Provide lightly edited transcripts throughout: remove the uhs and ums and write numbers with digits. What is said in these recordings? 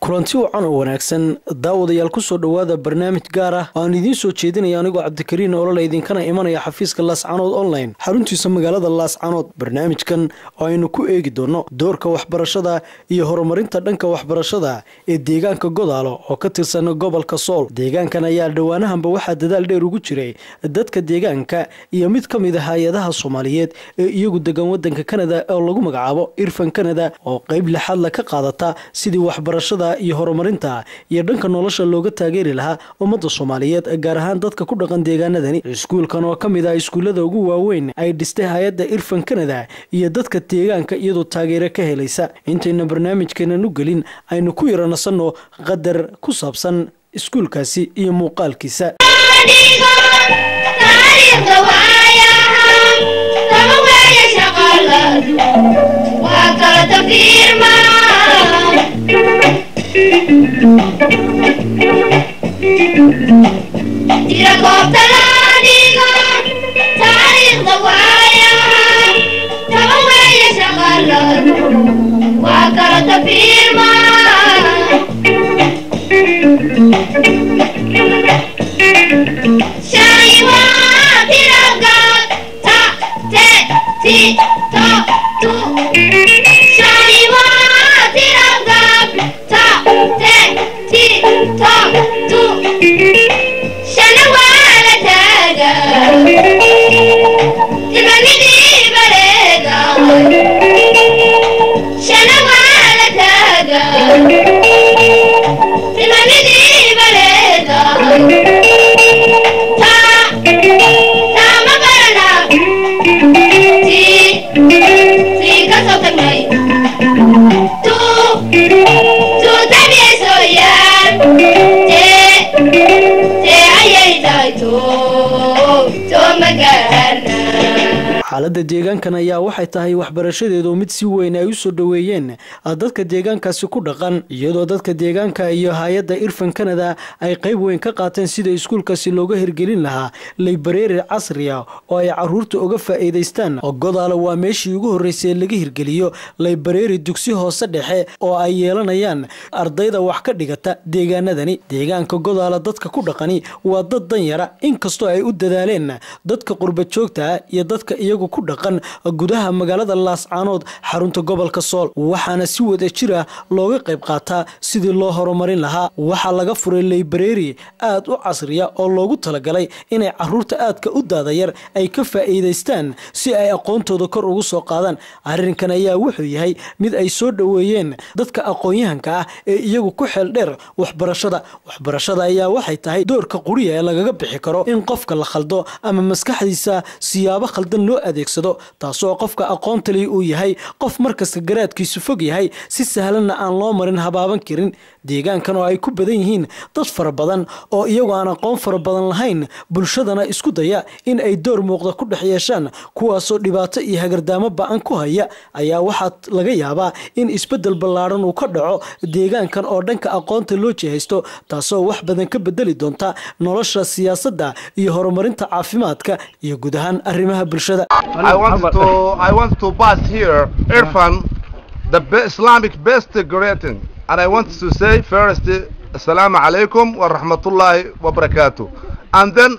Kulanti wacan oo wanaagsan, daawadayaal, kusoo dhowaada barnaamij gaar ah oo aan idiin soo jeedinaya anigoo Cabdikariin Olole, idinkana imanaya xafiiska Laascanood Online, xaruntiisa magaalada Laascanood. Barnaamijkan oo aynu ku eegi doono doorka waxbarashada iyo horumarinta dhanka waxbarashada ee deegaanka Godaalo oo ka tirsan gobolka Sool. Deegaankan ayaa dhowaanahanba waxaa dadaal dheer ugu jiray dadka deegaanka iyo mid ka mid ah hay-adaha Soomaaliyeed ee iyagu degan wadanka Kanada oo lagu magacaabo Irfan Canada, oo qeyb lixaadla ka qaadata sidii waxbarashada iyo horumarinta iyo dhanka nolosha looga taageeri lahaa ummadda Soomaaliyeed, gaar ahaan dadka ku dhaqan deegaanadani. Iskuulkan oo ka mid ah iskuullada ugu waaweyn ay dhistay hay-adda Irfan Canada iyo dadka deegaanka iyadoo taageero ka helaysa. Intayna barnaamijkeenan u gelin, aynu ku yara nasanno qadar ku saabsan iskuulkaasi iyo muuqaalkiisa. Xaaladda deegaankan ayaa waxay tahay waxbarashadeedu mid si weyn ay u soo dhoweeyeen dadka deegaankaasi ku dhaqan, iyadoo dadka deegaanka iyo hay-adda Irfan Canada ay qayb weyn ka qaateen sida iskuulkaasi looga hirgelin lahaa library casriya oo ay caruurta uga faa'iidaystaan. Godaalo waa meeshii ugu horreysay laga hirgeliyo library dugsi hoose dhexe oo ay yeelanayaan ardayda wax ka dhigata deegaanadani. Deegaanka Godaalo dadka ku dhaqani waa dad danyara, inkastoo ay u dadaaleen dadka qurba joogta ah iyo dadka iyagu ku dhaqan gudaha magaalada Laascaanood, xarunta gobolka Sool, waxaana si wada jir ah looga qayb qaataa sidii loo horumarin lahaa. Waxaa laga furay library aad u casriya oo loogu talagalay inay caruurta aadka u daadayar ay ka faa'iidaystaan si ay aqoontooda kor ugu soo qaadaan. Arrinkan ayaa wuxuu yahay mid ay soo dhoweeyeen dadka aqoon-yahanka ah ee iyagu ku xeel dheer waxbarashada. Waxbarashada ayaa waxay tahay doorka quriya ee lagaga bixi karo in qofka la khaldo ama maskaxdiisa siyaabo khaldan loo adeegsado, taasoo qofka aqoonta leh uu yahay qof markasta garaadkiisu fog yahay, si sahlanna aan loo marin habaaban karin. Deegaankan oo ay ku badan yihiin dad fara badan oo iyagu aan aqoon fara badan lahayn, bulshadana isku daya in ay door muuqda ku dhex yeeshaan, kuwaasoo dhibaato iyo hagardaamo ba-an ku haya, ayaa waxaa laga yaabaa in isbeddel ballaadhan uu ka dhaco deegaankan oo dhanka aqoonta loo jihaysto, taasoo wax badan ka bedeli doonta nolosha, siyaasadda iyo horumarinta caafimaadka iyo guud ahaan arrimaha bulshada. I want to pass here Irfan the Islamic best greeting, and I want to say first, Assalamu alaikum wa rahmatullahi wa barakatuh, and then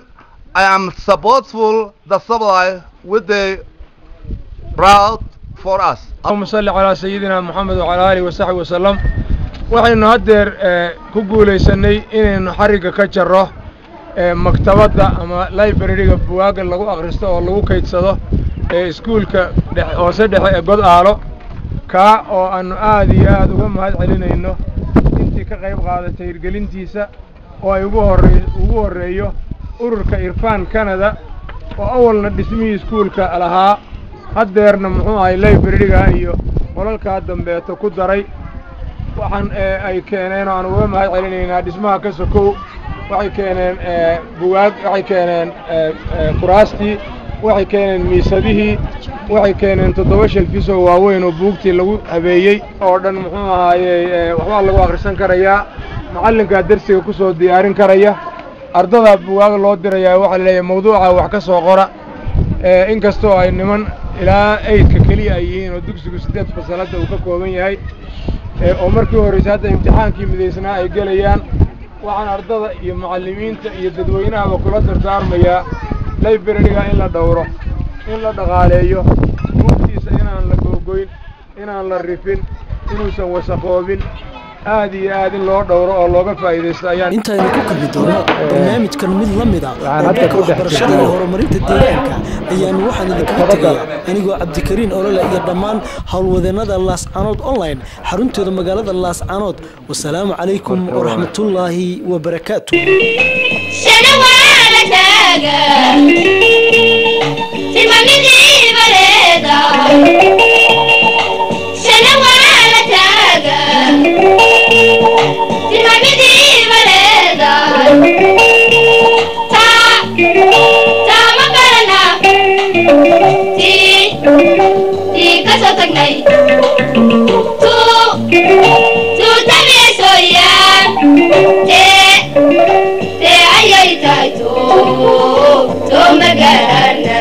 I am supportful the supply with the proud for us. اللهم صل على سيدنا محمد وعلى آله وصحبه وسلم. Waxaynu haddeer ku guulaysanay inaynu xarigga ka jarro maktabadda ama library-ga buwaaga lagu akhristo oo lagu kaydsado ee iskuulka hoose dhexe ee God-aalo, kaa oo aannu aad iyo aad uga mahad celinayno intii ka qayb qaadatay hirgelintiisa, oo ay ugu horreeyo ururka Irfan Canada oo awalna dhismihii iskuulka lahaa, haddeerna muxuu ahay library-ga iyo qolalkaa dambeeto ku daray. Waxaan ay keeneen oo aan uga mahad celinaynaa dhismaha ka sokow, waxay keeneen buwaag, waxay keeneen kuraastii, waxay keeneen miisadihii, waxay keeneen 7 shelves oo waaweyn oo buugtii lagu habeeyey oo dhan. Muxuu ahaayey, waxbaa lagu akhrisan karayaa, macallinkaa dersiga ku soo diyaarin karaya, ardadaa buwaag loo dirayaa, waxaa la leeyahay mawduuca wax ka soo qora. Inkastoo ay niman ilaa eight-ka keliya ay yihiin oo dugsigu 8 fasalada uu ka kooban yahay. Oo markii horreysay hadda imtixaankii midaysnaa ay gelayaan. Waxaan ardada iyo macallimiinta iyo dadweynahaba kula dardaarmayaa library-ga in la dhowro, in la dhaqaaleeyo, buugtiisa inaan la googoyn, inaan la rifin, inuusan wasakhoobin, aad iyo aad in loo dhowro oo looga faa'iidaysto ayaan. Intaynu ku kulmi doono barnaamijkan mid la mid ah oo dhanka waxbarashada iyo horumarinta deegaanka ayaanu waxaan idinkaga tegayaa anigoo Cabdikariin Olole iyo dhammaan howlwadeennada Laascanood Online, xaruntooda magaalada Laascanood. Wasalaamu calaykum waraxmatullaahi wabarakaatu. Shana waa la taagaa, tilmaamidii baleedahay. Shana waa la taagaa, tilmaamidii baleedahay. Taa taa ma garana, tii tii ka soo tagnay, tuu tuu tabiyesoyaan, tee tee ayay tahay, tuu tuu ma garana.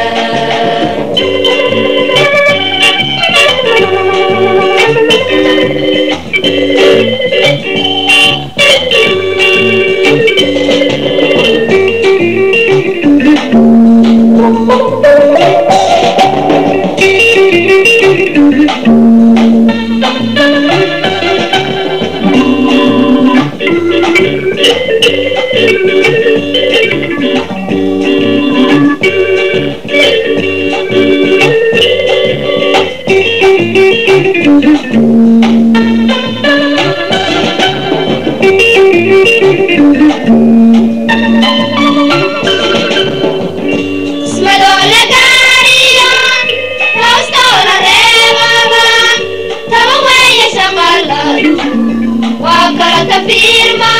Ismadoola gaariyo toostoona reebaba, taba weeye shaqaladu, waa kala tafiirma.